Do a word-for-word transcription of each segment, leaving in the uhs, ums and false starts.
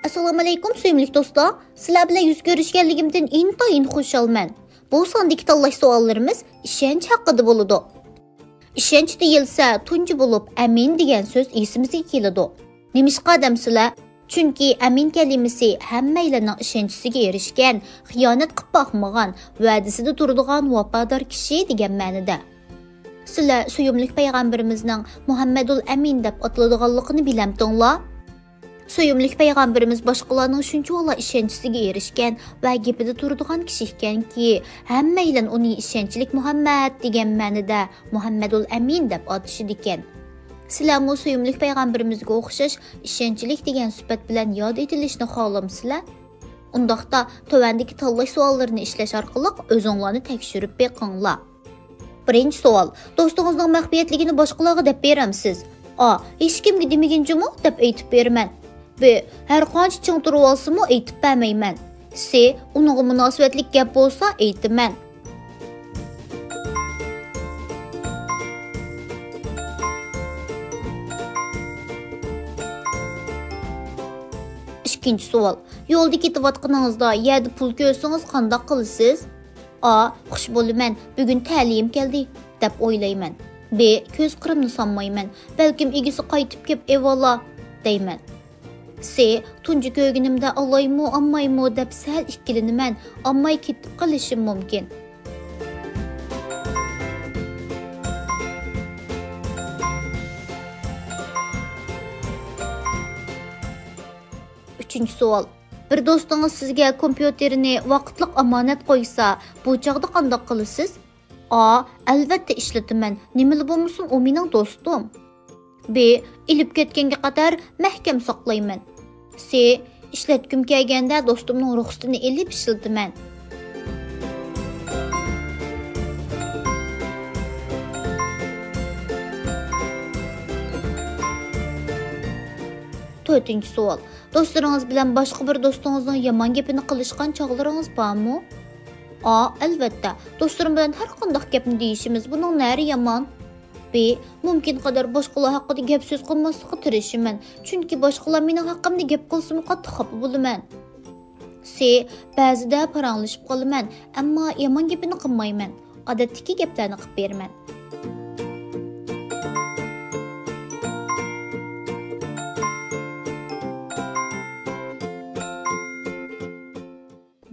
ئەسسالامۇئەلەيكۇم، سۆيۈملۈك دوستلار. سىلەر بىلەن يۈز كۆرۈشكەنلىكىمدىن ئىنتايىن خۇشالمەن. بۇ ساندىكى تاللاش سوئاللىرىمىز ئىشەنچ ھەققىدە بولىدۇ. ئىشەنچ دېيىلسە، تۇنجى بولۇپ ئەمىن دېگەن سۆز ئېسىمىزگە كېلىدۇ. نېمىشقا دەمسىلەر؟ چۈنكى ئەمىن كەلىمىسى ھەممەيلەننىڭ ئىشەنچىسىگە ئېرىشكەن، خىيانەت قىپ باقمىغان، ۋەدىسىدە تۇرىدىغان ۋاپادار كىشى دېگەن مەنىدە. سىلەر سۆيۈملۈك پەيغەمبىرىمىزنىڭ مۇھەممەدۇل ئەمىن دەپ ئاتىلىدىغانلىقىنى بىلەمتىڭلار؟ سۆيۈملۈك پەيغەمبىرىمىز باشقىلارنىڭ شۇنچىۋالا ئىشەنچىسىگە ئېرىشكەن ۋە گېپىدە تۇرىدىغان كىشى ئىكەنكى، ھەممەيلەن ئۇنى ئىشەنچلىك مۇھەممەد دېگەن مەنىدە مۇھەممەدۇل ئەمىن دەپ ئاتىشىدىكەن. سىلەرمۇ سۆيۈملۈك پەيغەمبىرىمىزگە ئوخشاش ئىشەنچلىك دېگەن سۈپەت بىلەن ياد ئېتىلىشنى خالامسىلەر؟ ئۇنداقتا تۆۋەندىكى تاللاش سوئاللىرىنى ئىشلەش ئارقىلىق ئۆزۈڭلارنى تەكشۈرۈپ بېقىڭلار. بىرىنچى سوئال، دوستىڭىزنىڭ مەخپىيەتلىكىنى باشقىلارغا دەپ بېرەمسىز؟ ئا، ھېچكىمگە دېمىگىن جۇمۇ دەپ ئېيتىپ بېرىمەن. ب، ھەر قانچە چىڭ تۇرۇۋالسىمۇ ئېيتىپ بەرمەيمەن. س، ئۇنىڭغا مۇناسىۋەتلىك گەپ بولسا ئېيتىمەن. ئىككىنچى سوئال، يولدا كېتىۋاتقىنىڭىزدا يەردە پۇل كۆرسىڭىز قانداق قىلىسىز؟ ئا، خۇش بولىمەن، بۈگۈن تەلىيىم كەلدى، دەپ ئويلايمەن. ب، كۆز قىرىمنى سانمايمەن، بەلكىم ئىگىسى قايتىپ كېلىپ ئېۋالا، دەيمەن. س، تۇنجى كۆرگىنىمدە ئالايمۇ، ئالمايمۇ دەپ سەل ئىككىلىنىمەن، ئالماي كېتىپ قېلىشىم مۇمكىن. ئۈچىنچى سوئال. بىر دوستىڭىز سىزگە كومپيۇتېرىنى ۋاقىتلىق ئامانەت قويسا، بۇ چاغدا قانداق قىلىسىز؟ ئا، ئەلۋەتتە ئىشلىتىمەن، نېمىلا بولمىسۇن، ئۇ مېنىڭ دوستۇم. ب، ئېلىپ كەتكەنگە قەدەر مەھكەم ساقلايمەن. س، ئىشلەتكۈم كەلگەندە دوستۇمنىڭ رۇخسىتىنى ئېلىپ ئىشلىتىمەن. تۆتىنچى سوئال. دوستلىرىڭىز بىلەن باشقا بىر دوستىڭىزنىڭ يامان گېپىنى قىلىشقان چاغلىرىڭىز بارمۇ؟ ئا، ئەلۋەتتە. دوستلىرىم بىلەن ھەر قانداق گەپنى دېيىشىمىز، بۇنىڭ نەرى يامان؟ ب، مۇمكىن قەدەر باشقىلار ھەققىدە گەپ سۆز قىلماسلىققا تىرىشىمەن. چۈنكى باشقىلار مېنىڭ ھەققىمدە گەپ قىلسىمۇ قاتتىق خاپا بولىمەن. س، بەزىدە پاراڭلىشىپ قالىمەن، ئەمما يامان گېپىنى قىلمايمەن. ئادەتتىكى گەپلەرنى قىلىپ بېرىمەن.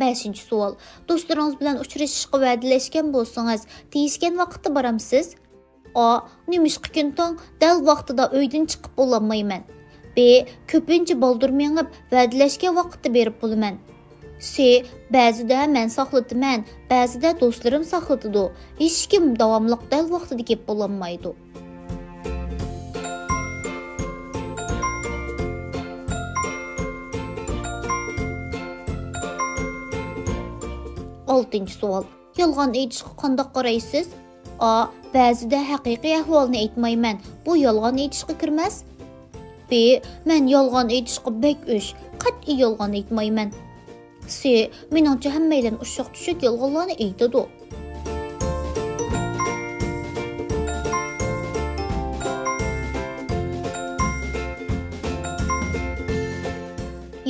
بەشىنچى سوئال. دوستلىرىڭىز بىلەن ئۇچرىشىشقا ۋەدىلەشكەن بولسىڭىز، دېيىشكەن ۋاقىتتا بارامسىز؟ ئا، نېمىشقا كۈن تاڭ دەل ۋاقتىدا ئۆيدىن چىقىپ بولالمايمەن؟ ب، كۆپىنچە بالدۇر مېڭىپ، ۋەدىلەشكەن ۋاقىتتا بېرىپ بولىمەن. س، بەزىدە مەن ساقلىتىمەن، بەزىدە دوستلىرىم ساقلىتىدۇ. ھېچكىم داۋاملىق دەل ۋاقتىدا كېلىپ بولالمايدۇ. ئالتىنچى سوئال. يالغان ئېيتىشقا قانداق قارايسىز؟ ئا، بەزىدە ھەقىقىي ئەھۋالنى ئېيتمايمەن. بۇ يالغان ئېيتىشقا كىرمەس. ب، مەن يالغان ئېيتىشقا بەك ئۆچ، قەتئىي يالغان ئېيتمايمەن. س، مېنىڭچە ھەممەيلەن ئۇششاق-چۈششەك يالغانلارنى ئېيتىدۇ.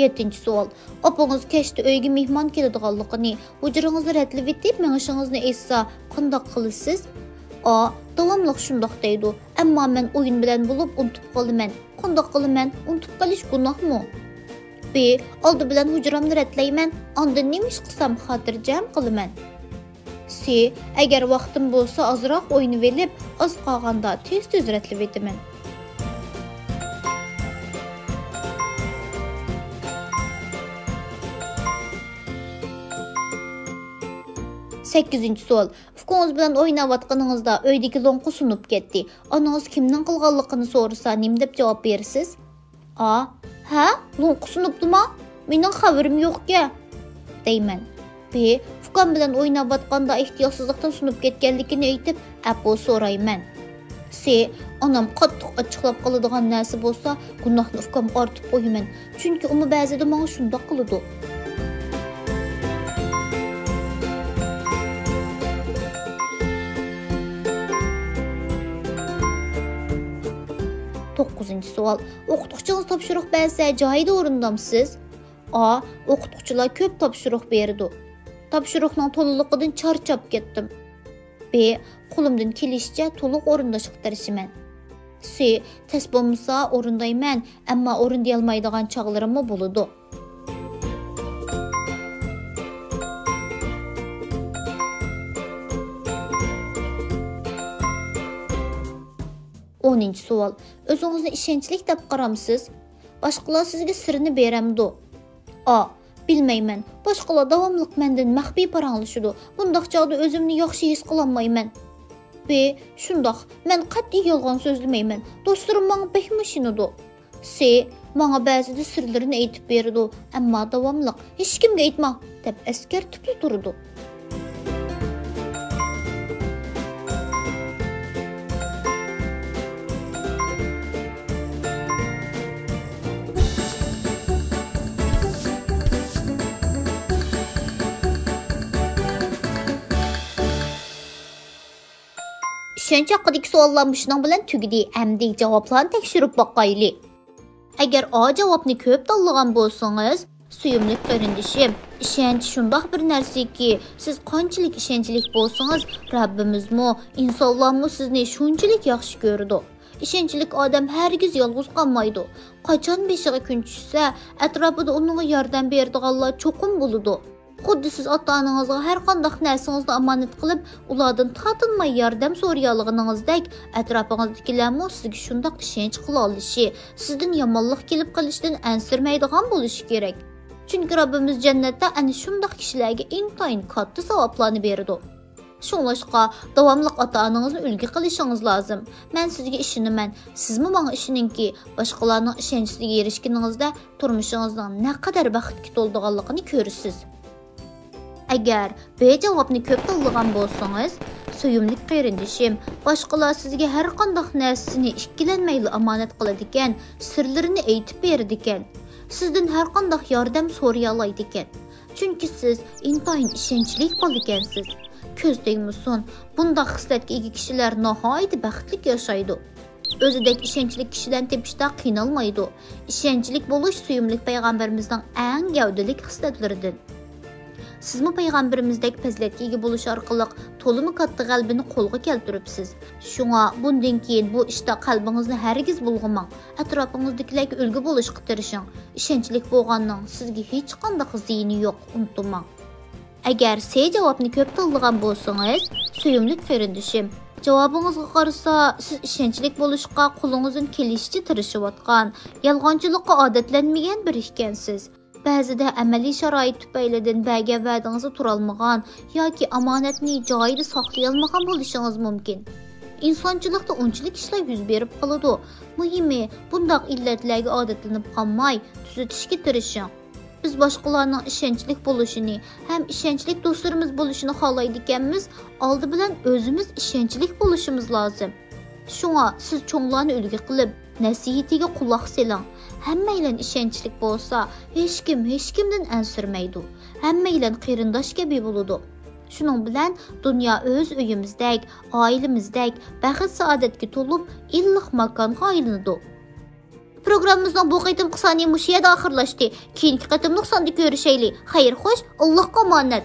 يەتتىنچى سوئال. ئاپىڭىز كەچتە ئۆيگە مېھمان كېلىدىغانلىقىنى، ھۇجرىڭىزنى رەتلىۋېتىپ مېڭىشىڭىزنى ئېيتسا، قانداق قىلىسىز؟ ئا، داۋاملىق شۇنداق دەيدۇ، ئەمما مەن ئويۇن بىلەن بولۇپ ئۇنتۇپ قالىمەن. قانداق قىلىمەن؟ ئۇنتۇپ قېلىش گۇناھمۇ؟ ب، ئالدى بىلەن ھۇجرامنى رەتلەيمەن، ئاندىن نېمە ئىش قىلسام خاتىرجەم قىلىمەن. س، ئەگەر ۋاقتىم بولسا ئازراق ئوينىۋېلىپ، ئاز قالغاندا تېز-تېز رەتلىۋېتىمەن. سەككىزىنچى سوئال. ئۇكىڭىز بىلەن ئويناۋاتقىنىڭىزدا ئۆيدىكى لوڭقا سۇنۇپ كەتتى. ئانىڭىز كىمنىڭ قىلغانلىقىنى سورىسا، نېمە دەپ جاۋاب بېرىسىز؟ ئا، ھە، لوڭقا سۇنۇپتىما؟ مېنىڭ خەۋىرىم يوقكەن، دەيمەن. ب، ئۇكام بىلەن ئويناۋاتقاندا ئېھتىياتسىزلىقتىن سۇنۇپ كەتكەنلىكىنى ئېيتىپ، ئەپۇ سورايمەن. س، ئانام قاتتىق ئاچچىقلاپ قالىدىغان نەرسە بولسا، گۇناھنى ئۇكامغا ئارتىپ قويىمەن. چۈنكى ئۇمۇ بەزىدە ماڭا شۇنداق قىلىدۇ. توققۇزىنچى سوئال. ئوقۇتقۇچىڭىز تاپشۇرۇق بەرسە، جايىدا ئورۇندامسىز؟ ئا، ئوقۇتقۇچىلار كۆپ تاپشۇرۇق بېرىدۇ. تاپشۇرۇقنىڭ تولىلىقىدىن چارچاپ كەتتىم. بې، قولۇمدىن كېلىشىچە تولۇق ئورۇنداشقا تىرىشىمەن. سې، تەس بولمىسا ئورۇندايمەن، ئەمما ئورۇندىيالمايدىغان چاغلىرىممۇ بولىدۇ. ئونىنچى سوئال. ئۆزىڭىزنى ئىشەنچلىك دەپ قارامسىز؟ باشقىلار سىزگە سىرنى بېرەمدۇ؟ ئا، بىلمەيمەن. باشقىلار داۋاملىق مەندىن مەخپىي پاراڭلىشىدۇ. بۇنداق چاغدا ئۆزۈمنى ياخشى ھېس قىلالمايمەن. بې، شۇنداق. مەن قەتئىي يالغان سۆزلىمەيمەن. دوستلىرىم ماڭا بەكمۇ ئىشىنىدۇ. سې، ماڭا بەزىدە سىرلىرىنى ئېيتىپ بېرىدۇ، ئەمما داۋاملىق «ھېچكىمگە ئېيتماڭ» دەپ ئەسكەرتىپلا تۇرىدۇ. ئىشەنچ ھەققىدىكى سوئاللار مۇشۇنىڭ بىلەن تۈگىدى. ئەمدى جاۋابلارنى تەكشۈرۈپ باقايلى. ئەگەر ئا جاۋابنى كۆپ تاللىغان بولسىڭىز، سۆيۈملۈك قېرىندىشىم، ئىشەنچ شۇنداق بىر نەرسىكى، سىز قانچىلىك ئىشەنچلىك بولسىڭىز، رەببىمىزمۇ، ئىنسانلارمۇ سىزنى شۇنچىلىك ياخشى كۆرىدۇ. ئىشەنچلىك ئادەم ھەرگىز يالغۇز قالمايدۇ. قاچان بېشىغا كۈن چۈشسە، ئەتراپىدا ئۇنىڭغا ياردەم بېرىدىغانلار چوقۇم بولىدۇ. خۇددى سىز ئاتا-ئانىڭىزغا ھەر قانداق نەرسىڭىزنى ئامانەت قىلىپ، ئۇلاردىن تارتىنماي ياردەم سورىيالىغىنىڭىزدەك، ئەتراپىڭىزدىكىلەرمۇ سىزگە شۇنداق ئىشەنچ قىلالىشى، سىزدىن يامانلىق كېلىپ قېلىشىدىن ئەنسىرىمەيدىغان بولۇشى كېرەك. چۈنكى رەببىمىز جەننەتتە ئەنە شۇنداق كىشىلەرگە ئىنتايىن كاتتا ساۋابلارنى بېرىدۇ. شۇڭلاشقا، داۋاملىق ئاتا-ئانىڭىزنى ئۈلگە قىلىشىڭىز لازىم. مەن سىزگە ئىشىنىمەن، سىزمۇ ماڭا ئىشىنىڭكى، باشقىلارنىڭ ئىشەنچىگە ئېرىشكىنىڭىزدە تۇرمۇشىڭىزنىڭ نەقەدەر بەختكە تولىدىغانلىقىنى كۆرىسىز. ئەگەر بې جاۋابنى كۆپ تاللىغان بولسىڭىز، سۆيۈملۈك قېرىندىشىم، باشقىلار سىزگە ھەر قانداق نەرسىنى ئىككىلەنمەيلا ئامانەت قىلىدىكەن، سىرلىرىنى ئېيتىپ بېرىدىكەن، سىزدىن ھەر قانداق ياردەم سورىيالايدىكەن. چۈنكى سىز ئىنتايىن ئىشەنچلىك بالىكەنسىز. كۆز تەگمىسۇن، بۇنداق خىسلەتكە ئىگە كىشىلەر ناھايىتى بەختلىك ياشايدۇ. ئۆزىدەك ئىشەنچلىك كىشىلەرنى تېپىشتا قىينالمايدۇ. ئىشەنچلىك بولۇش سۆيۈملۈك پەيغەمبىرىمىزنىڭ ئەڭ گەۋدىلىك خىسلەتلىرىدىن. سىزمۇ پەيغەمبىرىمىزدەك پەزىلەتكە ئىگە بولۇش ئارقىلىق تولىمۇ كاتتا غەلىبىنى قولغا كەلتۈرۈپسىز. شۇڭا بۇندىن كېيىن بۇ ئىشتا قەلبىڭىزنى ھەرگىز بۇلغىماڭ. ئەتراپىڭىزدىكىلەرگە ئۈلگە بولۇشقا تىرىشىڭ. ئىشەنچلىك بولغاننىڭ سىزگە ھېچقانداق زىيىنى يوق، ئۇنتۇماڭ. ئەگەر سې جاۋابنى كۆپ تاللىغان بولسىڭىز، سۆيۈملۈك قېرىندىشىم، جاۋابىڭىزغا قارىسا، سىز ئىشەنچلىك بولۇشقا قولىڭىزدىن كېلىشىچە تىرىشىۋاتقان، يالغانچىلىققا ئادەتلەنمىگەن بىر ئىكەنسىز. بەزىدە ئەمەلىي شارائىت تۈپەيلىدىن بەرگەن ۋەدىڭىزدە تۇرالمىغان ياكى ئامانەتنى جايىدا ساقلىيالمىغان بولۇشىڭىز مۇمكىن. ئىنسانچىلىقتا ئۇنچىلىك ئىشلار يۈز بېرىپ قالىدۇ. مۇھىمى، بۇنداق ئىللەتلەرگە ئادەتلىنىپ قالماي، تۈزىتىشكە تىرىشىڭ. بىز باشقىلارنىڭ ئىشەنچلىك بولۇشىنى ھەم ئىشەنچلىك دوستلىرىمىز بولۇشىنى خالايدىكەنمىز، ئالدى بىلەن ئۆزىمىز ئىشەنچلىك بولۇشىمىز لازىم. شۇڭا سىز چوڭلارنى ئۈلگە قىلىپ، نەسىھىتىگە قۇلاق سېلىڭ. ھەممەيلەن ئىشەنچلىك بولسا، ھېچكىم ھېچكىمدىن ئەنسىرىمەيدۇ. ھەممەيلەن قېرىنداش كەبى بولىدۇ. شۇنىڭ بىلەن دۇنيا ئۆز ئۆيىمىزدەك، ئائىلىمىزدەك بەخت-سائادەتكە تولۇپ، ئىللىق ماكانغا ئايلىنىدۇ. پروگراممىمىزنىڭ بۇ قېتىمقى سانى مۇشۇ يەردە ئاخىرلاشتى. كېيىنكى قېتىملىق ساندا كۆرۈشەيلى. خەير خوش، ئاللاھقا ئامانەت.